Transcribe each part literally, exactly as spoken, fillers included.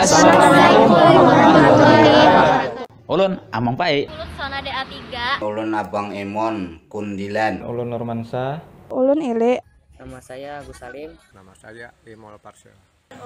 Assalamualaikum warahmatullahi wabarakatuh. Ulun Amang Pai. Ulun Sona D A tiga. Ulun Abang Emon, Kundilan. Ulun Nurmansa. Ulun Ili. Nama saya Agus Salim. Nama saya Imol Parsel.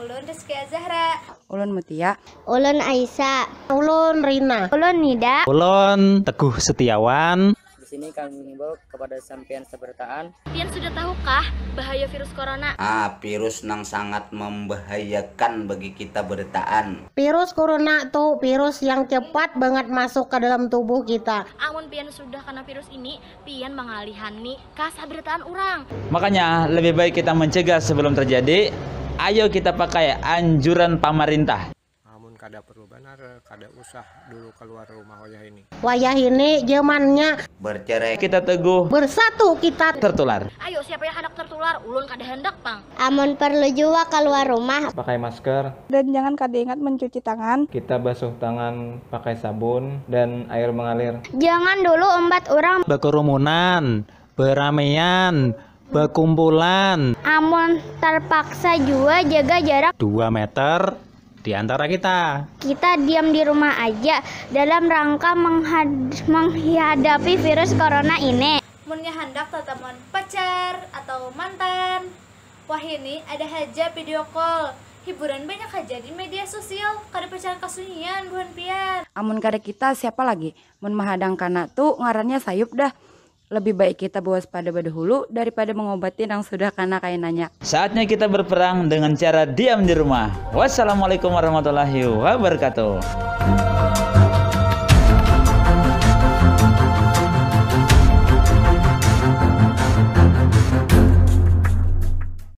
Ulun Rizkia Zahra. Ulun Mutia. Ulun Aisyah. Ulun Rina. Ulun Nida. Ulun Teguh Setiawan. Di sini kami mengimbau kepada sampean sabarataan. Pian sudah tahukah bahaya virus corona? Ah, virus nang sangat membahayakan bagi kita berataan. Virus corona tu virus yang cepat banget masuk ke dalam tubuh kita. Amun pian sudah kena virus ini, pian mangalihan ni ka sabarataan urang. Makanya lebih baik kita mencegah sebelum terjadi. Ayo kita pakai anjuran pamarintah. Amun kada perlu banar, kada usah dulu keluar rumah wayah ini. Wayah ini zamannya bercerai. Kita teguh. Bersatu kita tertular. Ayo, siapa yang hendak tertular? Ulun kada hendak pang. Amun perlu jua keluar rumah. Pakai masker. Dan jangan kada ingat mencuci tangan. Kita basuh tangan pakai sabun dan air mengalir. Jangan dulu umpat orang. Berkerumunan, beramian, berkumpulan. Amun terpaksa jua jaga jarak. Dua meter di antara kita. Kita diam di rumah aja dalam rangka menghadapi virus corona ini. Munnya handak tatamuan pacar atau mantan, wahini ada haja video call. Hiburan banyak haja di media sosial, kada pacaran kasunyian buhan pian. Amun kada kita siapa lagi? Mun mahadang kana tu ngarannya sayup dah. Lebih baik kita berwaspada badahulu daripada mengobati nang sudah kana kainanya. Saatnya kita berperang dengan cara diam di rumah. Wassalamualaikum warahmatullahi wabarakatuh.